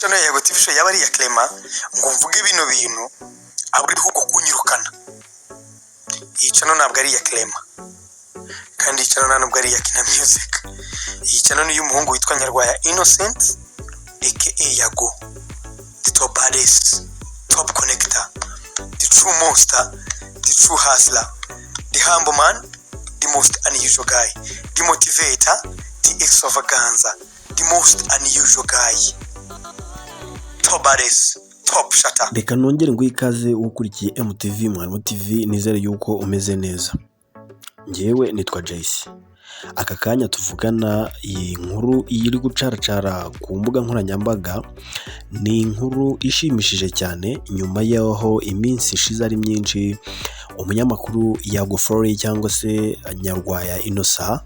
Channel ya Yago TV Show yaba ari iya Clement, ngo mvuge bino bintu aburi ahubwo kunyirukana. Iyi channel ntabwo ari iya Clement, kandi iyi channel nta nubwo ari iya Kina Music. Iyi channel ni iy'umuhungu witwa Nyarwaya Innocent, aka Yago, the top baddest, top connector, the true monster, the true hustler, the humble man, the most unusual guy, the motivator, the extravaganza, the most unusual guy, top baddest, top shatter. Reka nongere nguhe ikaze ukurikiye MTV Mwarimu TV. Nizere yuko umeze neza. Ngewe nitwa Jayce. Aka kanya tuvugana, iyi nkuru iri gucaracara ku mbuga nkoranyambaga ni inkuru ishimishije cyane, nyuma y'aho iminsi ishize ari myinshi umunyamakuru Yago Fori cyangwa se Nyarwaya Innocent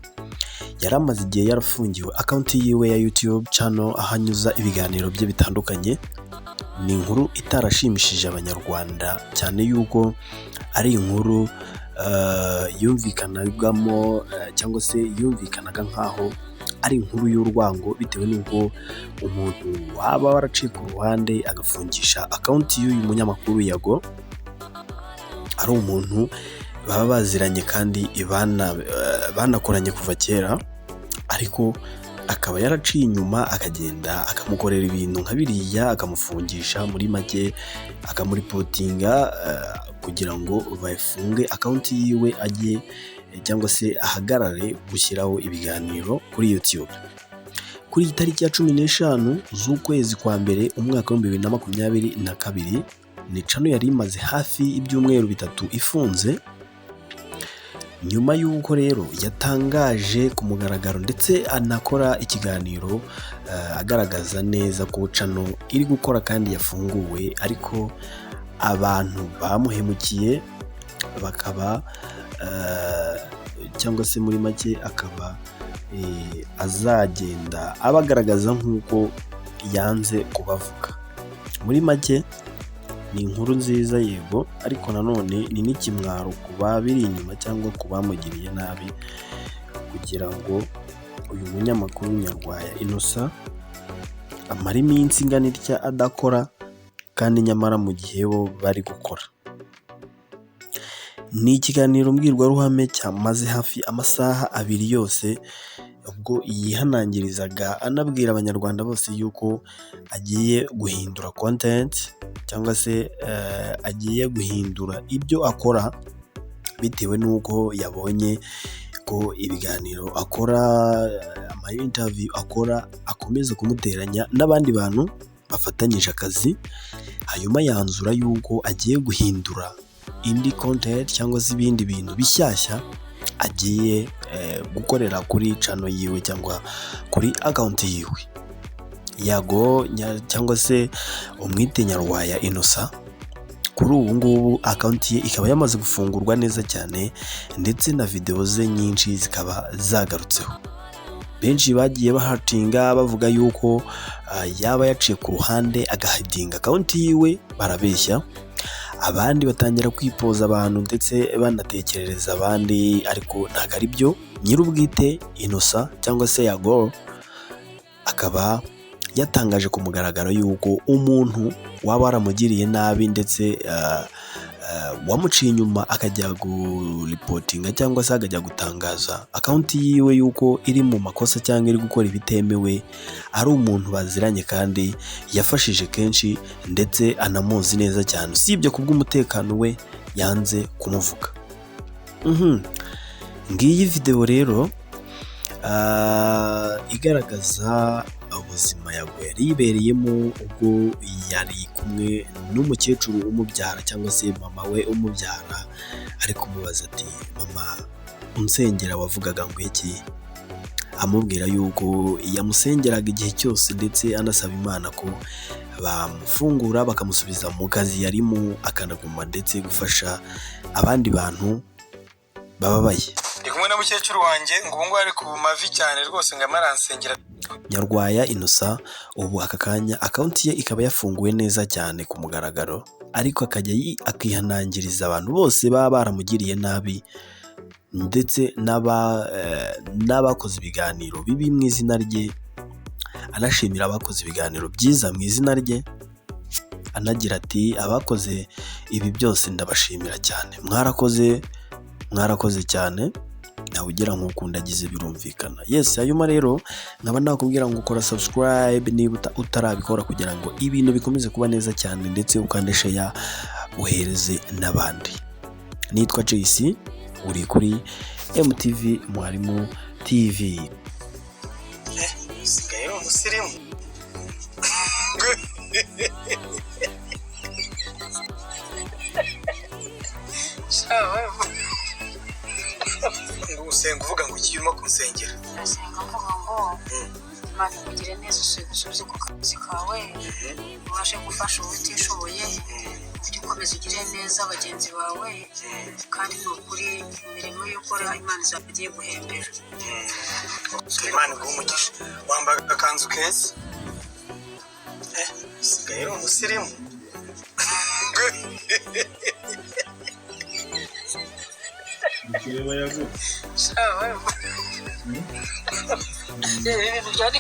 yari amaze igihe yarafungiwe account yiwe ya YouTube channel, aho anyuza ibiganiro bye bitandukanye. Ni inkuru itarashimishije Abanyarwanda cyane, yuko ari inkuru yumvikanagamo cyangwa se yumvikanaga nk'aho ari inkuru y'urwango, bitewe n'uko umuntu waba waraciye ku ruhande agafungisha account y'uyu munyamakuru Yago ari umuntu baba baziranye kandi banakoranye kuva kera, ariko akaba yaraciye inyuma akagenda akamukorera ibintu nka biriya, akamufungisha, muri make akamuripotinga kugira ngo bafunge account yiwe, ajye cyangwa se ahagarare gushyiraho ibiganiro kuri YouTube. Kuri iyi tariki ya 15 z'ukwezi kwa mbere, umwaka wa 2022, ni channel yari imaze hafi ibyumweru 3 ifunze. Nyuma y'uko rero yatangaje ku mugaragaro ndetse anakora ikiganiro agaragaza neza ko channel iri gukora kandi yafunguwe, ariko abantu bamuhemukiye bakaba cyangwa se muri make akaba azagenda abagaragaza nk'uko yanze kubavuga. Muri make ni inkuru nziza, yego, ariko nanone ni n'ikimwaro ku babiri inyuma cyangwa ku bamugiriye nabi, kugira ngo uyu munyamakuru Nyarwaya Innocent amare iminsi ingana itya adakora, kandi nyamara mu gihe bo bari gukora. Ni ikiganiro mbwirwaruhame cyamaze hafi amasaha 2 yose, ubwo yihanangirizaga anabwira Abanyarwanda bose yuko agiye guhindura content cyangwa se agiye guhindura ibyo akora, bitewe n'uko yabonye ko ibiganiro akora, ama interview akora, akomeza kumuteranya n'abandi bantu bafatanyije akazi. Hanyuma yanzura yuko agiye guhindura indi content cyangwa se ibindi bintu bishyashya agiye gukorera kuri channel yiwe cyangwa kuri account yiwe. Yago cyangwa se umwite Nyarwaya Innocent, kuri ubu ngubu account ye ikaba yamaze gufungurwa neza cyane, ndetse na videwo ze nyinshi zikaba zagarutseho. Benshi bagiye bahatinga bavuga yuko yaba yaciye ku ruhande agahidinga account yiwe, barabeshya. Abandi batangira kwipoza abantu ndetse banatekerereza abandi, ariko ntabwo ari byo. Nyir'ubwite Innocent cyangwa se Yago akaba yatangaje ku mugaragaro yuko umuntu waba waramugiriye nabi ndetse wamuciye inyuma akajya guripotinga cyangwa se akajya gutangaza account yiwe yuko iri mu makosa cyangwa iri gukora ibitemewe, ari umuntu baziranye kandi yafashije kenshi ndetse anamuzi neza cyane, usibye kubw'umutekano we yanze kumuvuga. Ngiyi videwo rero igaragaza ubuzima Yago yari yibereyemo ubwo yari kumwe n'umukecuru umubyara cyangwa se mama we umubyara, ari kumubaza ati: "Mama, unsengera wavugaga ngo iki?" Amubwira yuko yamusengeraga igihe cyose ndetse anasaba Imana ko bamufungura bakamusubiza mu kazi yarimo, akanaguma ndetse gufasha abandi bantu bababaye. Ndi kumwe na mukecuru wanjye, ngo ubu ngubu ari ku mavi cyane rwose, ngo arimo aransengera. Nyarwaya Innocent ubu aka kanya account ye ikaba yafunguwe neza cyane ku mugaragaro, ariko akajya akihanangiriza abantu bose baba baramugiriye nabi ndetse n'abakoze ibiganiro bibi mu izina rye. anashimira abakoze ibiganiro byiza mu izina rye, anagira ati abakoze ibi byose ndabashimira cyane, mwarakoze, mwarakoze cyane, ntawe ugira nk'uko undi agize, birumvikana. Yes, hanyuma rero nkaba nakubwira ngo ukora subscribe niba utarabikora kugira ngo ibintu bikomeze kuba neza cyane, ndetse ukande share uhereze n'abandi. Nitwa JC, uri kuri MTV Mwarimu TV. Usigaye uri umusirimu. Ngo usenga uvuga ngo iki urimo kunsengera? Ndasenga mvuga ngo Imana ikugire neza, usubize ku kazi kawe, ubashe gufasha utishoboye, ujye ukomeza ugire neza bagenzi bawe, kandi ni ukuri imirimo yo ukora Imana izaba igiye guhembera. Imana iguhe umugisha. Wambaye agakanzu keza. Usigaye uri umusirimu. Ibintu byari